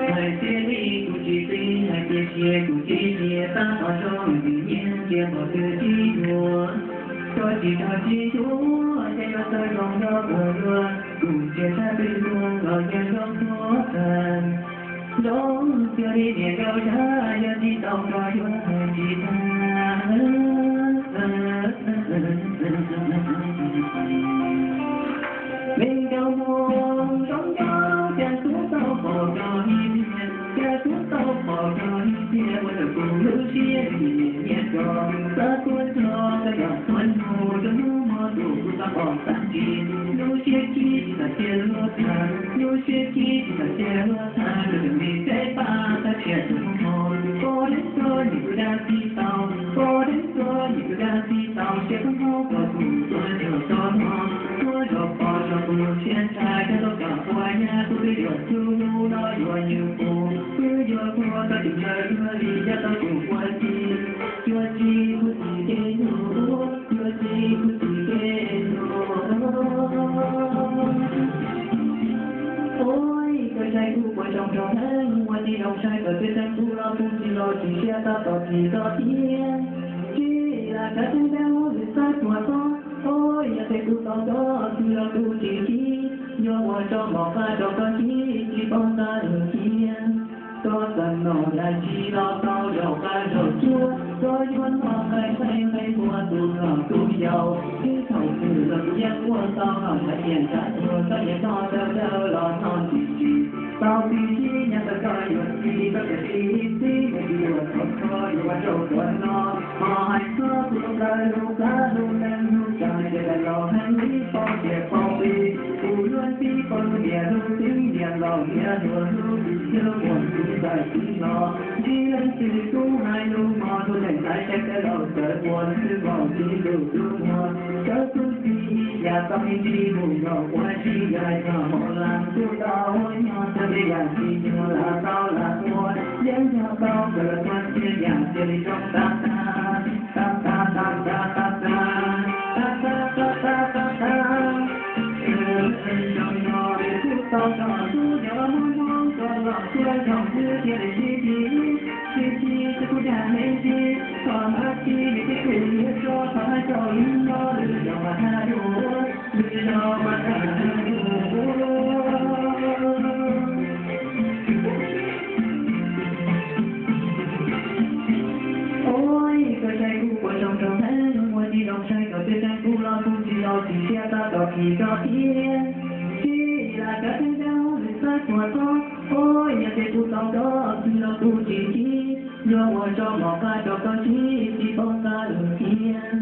Hais tias li kuv tsis pib, hais tias sia kuv tsis sia, tab tom zoo ntws nyiaj ntsia pom twg tib duav. Koj tsis tau tsis cuag, ces koj txawj zoo nrog kuv luag, kuv ntsia sab twg luag los yeej zoo tuag tag. Zoo cuag li niam nkauj sab, yog tsis tau koj yuav hais tsis tag. Li nkauj muag zoo nkauj, cas kuv tau pom koj ib tiag, cas kuv tau pom koj ib tiag, ua rau kuv lub siab nyiam nyiam koj, tab kuv nrog koj yog tuaj mus rau hnub hmo tus kuv tau pom tag kis, lub siab khib tsis tau cia luag tham, lub siab khib tsis tau cia luag tham, rau tus me teb paj tab sia tus hmo, koj deev koj nyiam kuv dab tsis tau, koj deev koj nyiam kuv dab tsis tau, sia koj hmob koj kuv tuaj nrog koj hmo, tuaj zov pom zov kuv siab ntshai, koj tau kam ua nyab kuv twb yuav txhub hnub no yuav nws pum, twb yuav muaj koj tus ntshaw luag li yog tau kuv ua txiv, yuav tsis kuv txiv kev hlub, yuav tsis kuv txiv kev hlub. Ua koj saib kuv puas zoo rau heev, ua tsis zoo saib koj twb teeb kuv los kuv tsis los tsis siab tab tom tsis txog thiab. Tsis lam kav tseeb tab lub lwm xab puas txob, ua yog tias kuv tau txog tsis los kuv tsis khib, yuav ua tso mov qab rau koj khib tsis paub xav lwm thiab. Koj txawm nom dab tsi los tau zaum qab zaum tsuag, koj yuav noj nqaij nqaij nqaij npua tus hluas tus yau, ib thaum twg los kuv yeej ua tau los ntshav tias ntshav tuag, koj niam noj dawb dawb los noj ntsim ntsim, tau tib si nyob tau koj yuav txiv koj txiv txiv, nws tsis yuav txhob kho yuav ua rau koj no. Ho hais txog kuv lub plawv lub plab lub neej lub tsa, ces los heev li paub tias paub plig, kuv yuav txiv paub lub tias lub txiv ntiag los ntiag hluas hlub, thiab lub muag txiv txais txiv no. Tsis leej twg kuj hais lus mog, tus neeg hlais tshais tawv laus txawv ua lub xwb vauv txiv lus lub muag. Txawv txuj ci ib yam tau me ntsis mus nkaus ua si, yog hais txog hauv lab kuj tau ua nyuag txawv, yam tsis nyuag lam tau lam ua, yeej yog tau kawm los txog txias yam cia li zoo tag tag, tag tag tag tag tag tag, tag tag tag tag tag tag. Zoo no kuj tau txog kuv yog muaj hmoob koj los kuj zoo xwb thiaj li sib khi, sib khi xwb kuj dag me ntsis, koj hmab txi li peb kuj nyiam tso, koj hais rau li no lwm zaus mas tag dua, lwm zaus mas tag dua. Ua koj saib kuv puas zoo rau heev, ua tsis zoo saib koj twb teeb kuv los kuv tsis los tsis siab tab tom khi koj thiab. Tsis lam kav tseeb tab lub lwm xab puas txob, ua yog tias kuv tau koj tsis los kuv tsis khib, yuav ua tso mov qab rau koj khib tsis paub xav lwm thiab.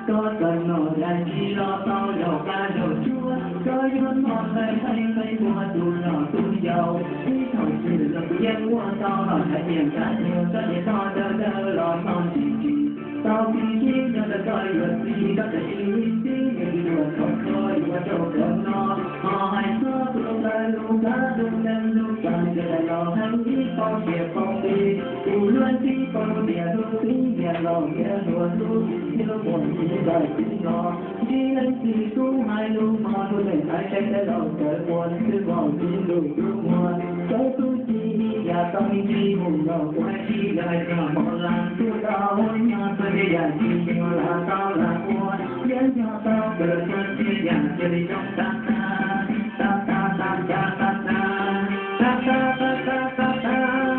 Koj txawm nom dab tsi los tau zaum qab zaum tsuag, koj yuav noj nqaij nqaij nqaij npua tus hluas tus yau, ib thaum twg los kuv yeej ua tau los ntshav tias ntshav tuag, koj niam noj dawb dawb los noj ntsim ntsim, tau tib si nyob tau koj yuav txiv koj txais txiv txiv, nws tsis yuav txhob kho yuav ua rau koj no. Ho hais txog kuv lub plawv lub plab lub neej lub tsa, ces los heev li paub tias paub plig, kuv yuav txiv paub lub tias lub txiv ntiag los ntiag hluas hlub, thiab lub muag txiv txais txiv no. Tsis leej twg kuj hais lus mog, tus neeg hlais tshais tawv laus txawv ua lub xwb vauv txiv lus lub muag. Txawv txuj ci ib yam tau me ntsis mus nkaus ua si, yog hais txog hauv lab kuj tau ua nyuag txawv, yam tsis nyuag lam tau lam ua, yeej yog tau kawm los txog txias yam cia li zoo tag tag, tag tag tag tag tag tag, tag tag tag tag tag tag.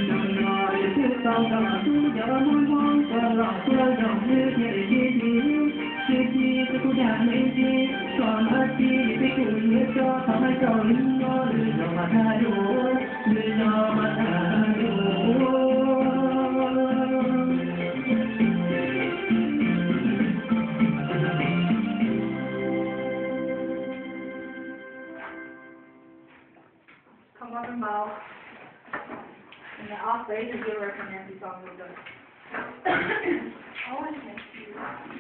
Zoo no kuj tau txog kuv yog muaj hmoob koj los kuj zoo xwb thiaj li sib khi, sib khi xwb kuj dag me ntsis, koj hmab txi li peb kuj nyiam tso, koj hais rau li no lwm zaus mas tag dua, lwm zaus mas tag dua. Come on, Mo. And then I'll play the zero for Nancy song real good. Oh, I miss you.